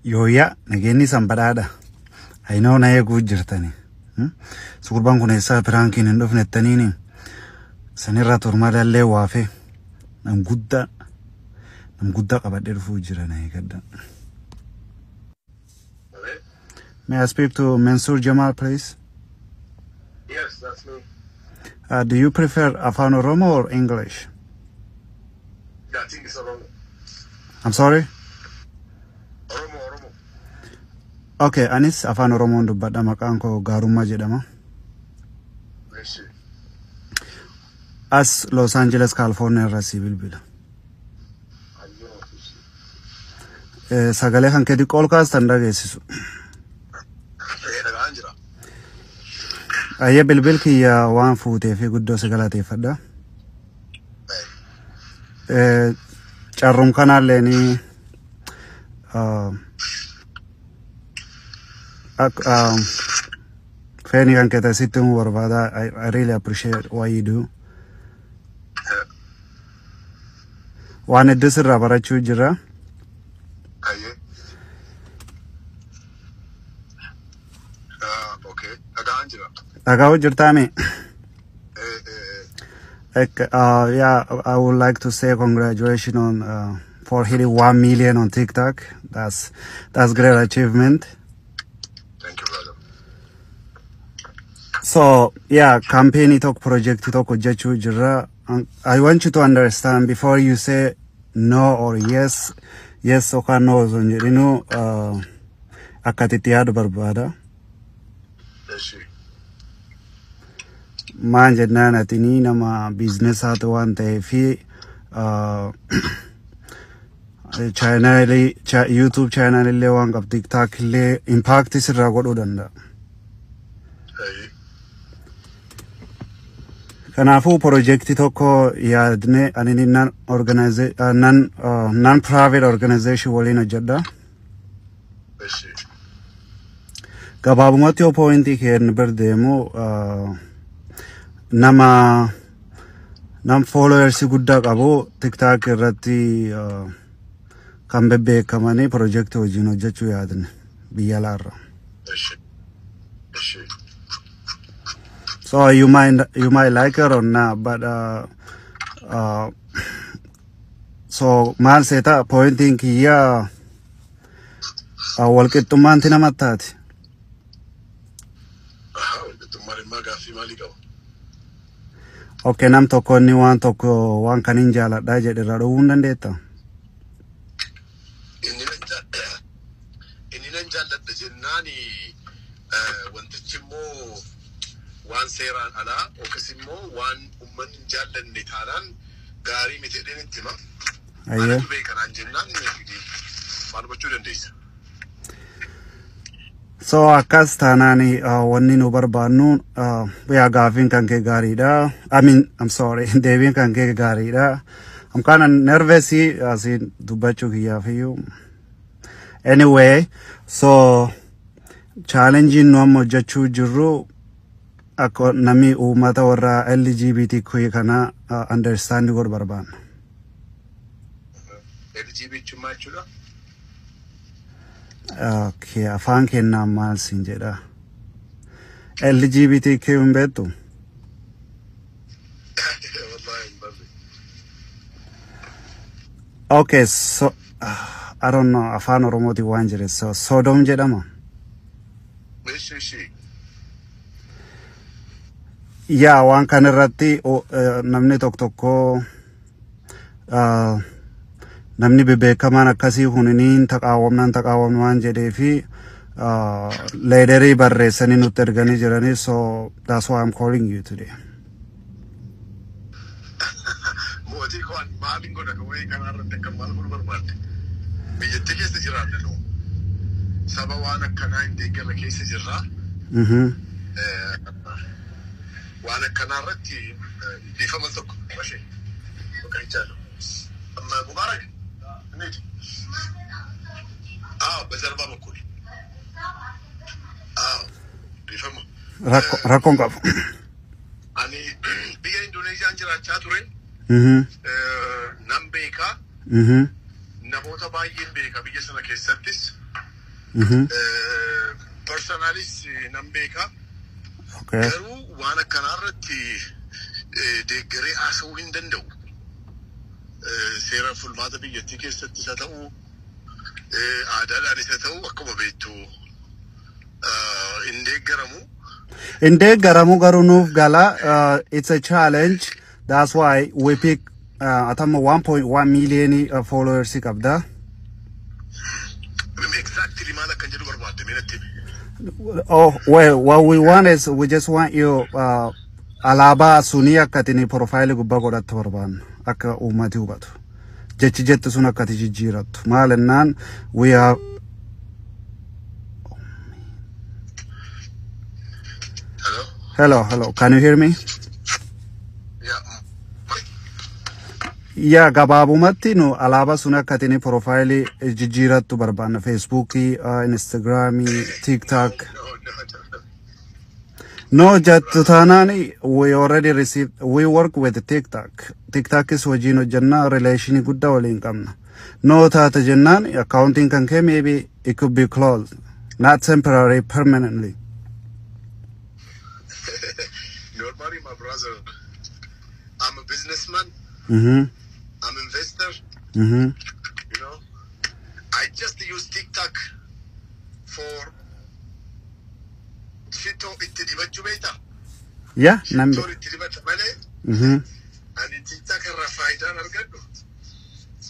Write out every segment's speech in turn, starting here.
Yooyyaa nageenyi san badhaadha. Ayinoo na eeguu jirtani. Suurbaan kun eessaa prankiin hin dhufne jettaniini sanirra turmadallee waafe nam guddaa nam guddaa qabadhee dhufuu jira na eegadha. Hello? May I speak to Mansoor Jamal, please? Yes, that's me. Do you prefer Afan Oromo or English? Yeah, I think it's Oromo. I'm sorry? Oromo, Oromo. Okay, anis Afaan Oromoon dubbadha. Maqaan koo Gaarummaa jedhama. Eshi. As Los Angeles, California irraa si bilbila. Hayyoo, eshi. Sagalee kan kee xiqqoo ol kaastan dhageessisu. Dhagaan jira. Ayyee bilbil kiyya waan fuutee fi guddoo si galateeffadha. Carrum kanaallee ni feenii kan kee ta'e sitti himuu barbaada. I really appreciate what you do. Waan hedduu sirraa barachuu jira. Hayyee. Ah, okay. Dhagaan jira. Dhagaa'uu jirtaami? Eh. Yeah, I would like to say congratulations on for hitting 1 million on TikTok. That's great achievement. Thank you, brother. So yeah, campaign tokko project tokko hojjechuu jirra. I want you to understand before you say no or yes, yes yookaan no osoo hin jedhinu akka ati itti yaadu barbaada. Eshi. Maan jennaan atini nama businessaa waan ta'eefi channelii YouTube channel illee waan qabu TikTok illee impact sirraa godhuu danda'a. Hayyee. Kanaafuu projectii tokko yaadne ani non private organization waliin hojjedha. Eshi. Gabaabumatti yoo pointii keenya bira deemu nama nam followers guddaa qabu TikTok irratti kan bebbeekamanii projectii wajjin hojjechuu yaadne biyya alaarra. Eshi. Eshi. So you might like it or not, but so maal seeta pointiin kiyya walqixxummaanti namatti taati. Aha, walqixxummaan immoo gaaffii maalii qaba? Okay, nam tokko inni waan tokko waan kan hin jaaladhaa jedhe irraa dhowwuu hin dandeetta. Inni nan jaalladha jennaani wantichi immoo waan seeraan alaa yookiis immoo waan uummanni hin jaallanne taanaan gaarii miti jedheen itti hima. Ayyee. Anatu beekanaan jennaan maal gochuu dandeessa? So akkas taanaan wanni nu barbaannu yaa gaaffiin kan kee gaariidha. I mean, I'm sorry, deebiin kan kee gaariidha. I'm kind of nervous asiin dubbachuu kiyyaafiyyuu. Anyway, so challenge nu amma hojjechuu jirru akka namni uummata warra LGBTQ kana understand godhu barbaanna. LGBT maal jechuudha? Okay, afaan kennaan maal siin jedha. LGBTQ hin beektu? Wallahi hin barre. Okay, so I don't know afaan Oromootiin waan jire so Sodom jedhama. Ishi. Yaa waan kana irratti namni tokko tokko namni bebeekamaan akkasii kuniniin taqaawwamnaan taqaawwamna waan jedhee fi letterii barreessanii nutti erganii jiranii, so that's why I'm calling you today. Mootii koo ani maaliin godha ka wayii kanaa irratti akka maal godhu barbaadde? Biyyattii keessa jiraanna nu. Saba waan akkanaa hin deeggarre keessa jirra. Waan akkanaa irratti dhiifama tokko bashee bakka hin Amma Mubaarak እንሂድ። አዎ በጀርባ በኩል አዎ dhiifama. Rakkoon qabu. Ani biyya Indoneeziyaan jiraachaa ture. Nan beekaa. Namoota baay'een beeka biyya sana keessattis. Personally-s nan beeka. Garuu waan akkanaa irratti deeggaree haasa'uu hin danda'u. Seera fulmaata biyyattii keessatti isa ta'u, aadaadhaan isa ta'u, akkuma beektu hin deeggaramu. Hin deeggaramu garuu nuuf gala. It's a challenge. That's why we pick atama 1.1 million followers qabda. Exactly maal akkan jedhu barbaadde mee natti himi. Oh, well, what we want is we just want you alaabaa sunii akka ati profile gubbaa godhattu barbaanna, akka uummati hubatu. Jechi jettu sun akka ati jijjiirattu. Maal ennaan we are Hello? Hello, hello. Can you hear me? Yeah. Yaa, gabaabumatti nu alaabaa sun akka ati profile jijjiirattu barbaanna. Facebookii, Instagramii, TikTok. No, no, no. No jettu taanaan we already received, we work with TikTok. TikTokis wajjin hojjannaa, relationii guddaa waliin qabna. No taate jennaan accounting kan kee maybe it could be closed. Not temporary, permanently. Normally, my brother, I'm a businessman. I'm investor. I just use TikTok for shitoo itti dibachuu beektaa? Yeah, namni. Shittoon itti dibata malee ani TikTok irraa faayidaan argadhu.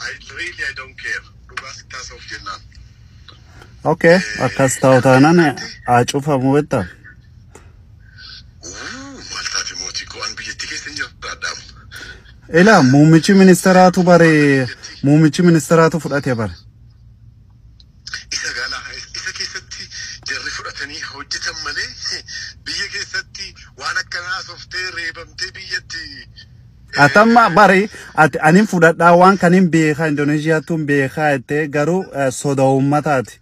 I really, I don't care. Dhugaa sitti haasa'uuf jennaan. Okay, akkas ta'u taanaan haa cufamu beektaa? Maal taate mootii koo, an biyyattii keessa hin jiraadhaam. Ila muummichi ministeeraatu bare, muummichi ministeeraatu fudhate bare. Isa galaa isa keessatti jarri fudhatanii hojjetan malee biyya keessatti waan akkanaa haasooftee reebamtee biyyatti. Atamma bari ati anin fudhadhaa waan kanin beekaa, Indoneeshiyaattuun beekaa jettee, garuu soda uummataati.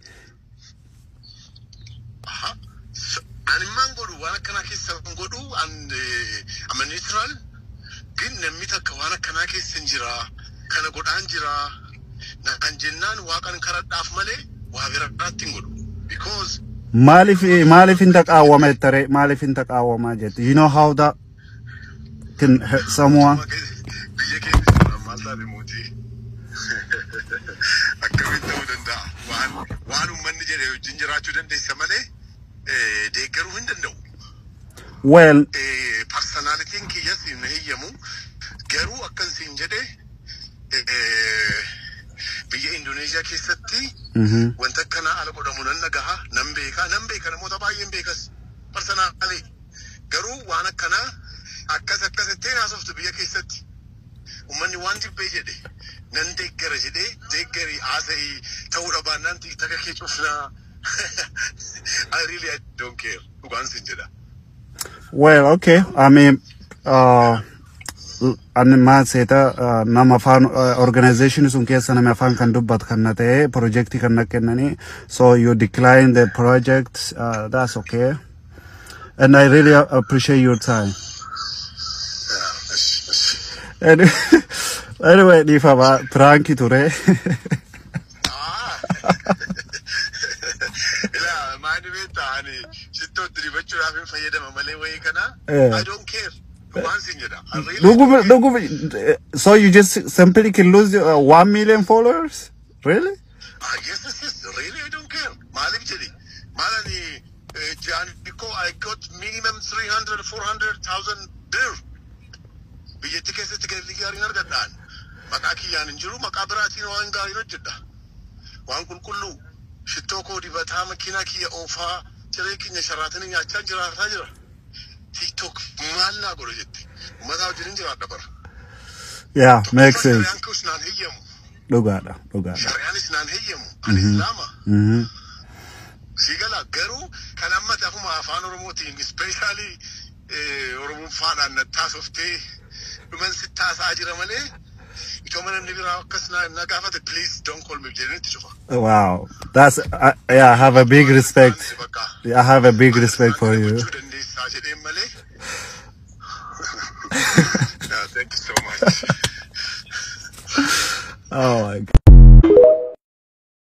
Ani maan godhu, waan akkanaa keessa hin godhu, an amma neutral gin namni takka waan akkanaa keessa hin jira, kana godhaan jira naan jennaan waaqan karadhaaf malee waa biraatti hin godhu because Maaliif hin taqaawwama jettare, maaliif hin taqaawwamaa jette? You know how that can hurt someone? Biyya keessa jira, maal taate mootii, akkamitti ta'uu danda'a? Waan uummanni jedhe wajjin jiraachuu dandeessa malee deeggaruu hin danda'u. Well, Personalityn kiyyas hin heeyyamu, garuu akkan siin jedhe biyya Indoneeshiyaa keessatti wanta akkanaa ala godhamu nan dhagaha, nan beeka, namoota baay'een beekas personally, garuu waan akkanaa akkas akkasitti haasoftu biyya keessatti uummanni waan jibbee jedhe nan deeggara jedhee deeggarii haasa'ii ta'uu dhabaannaan TikTok kee cufnaa. I really, I don't care, dhugaan siin jedha. Well, okay. I mean, ani maal seeta, nama afaan organization sun keessa nama afaan kan dubbatu kan na ta'e projectii kan na kennanii, so you decline the project, that's okay, and I really appreciate your time. Anyway, dhiifama, prankii ture. Ah. Ilaa maali beektaa, ani shittootti dibachuudhaaf hin fayyadama malee wayii kana I don't care. Waan siin jedha. I really Dhuguma don't care. dhuguma, so you just simply can lose 1 million followers? Really? Ah, yes. Really, I don't care. Maaliif jedhi? Maal ani ji'aan koo I got minimum 300, 400,000 birr. Biyyatti keessatti galii gaariin argadhaan. Maqaa kiyyaan hin jiru, maqaa biraatiin waan gaariin hojjedha. Waan qulqulluu shittoo koo dibataa, makiinaa kiyya oofaa, ciree keenya sharaatanii nyaachaa jiraataa jira. TikTok maal naa godha jette. Uummataa wajjin hin jiraadha bara. Yeah, makes sense. Shari'aan koos naan heeyyamu. Dhugaadha, dhugaadha. Shari'aanis naan heeyyamu. Ani Islaama. Si gala, garuu kan amma afuma afaan Oromootiin especially Oromumfaadhaan nattaasoftee dhuman sitti haasa'aa jira malee itoo namni biraa akkas na gaafate, "Please don't call me," jedhanii itti cufa. Wow. That's yeah, I have a big respect. Bakka. I have a big respect for you. Gochuu dandeessaa jedheen malee. Yeah, thank you so much. Oh my God.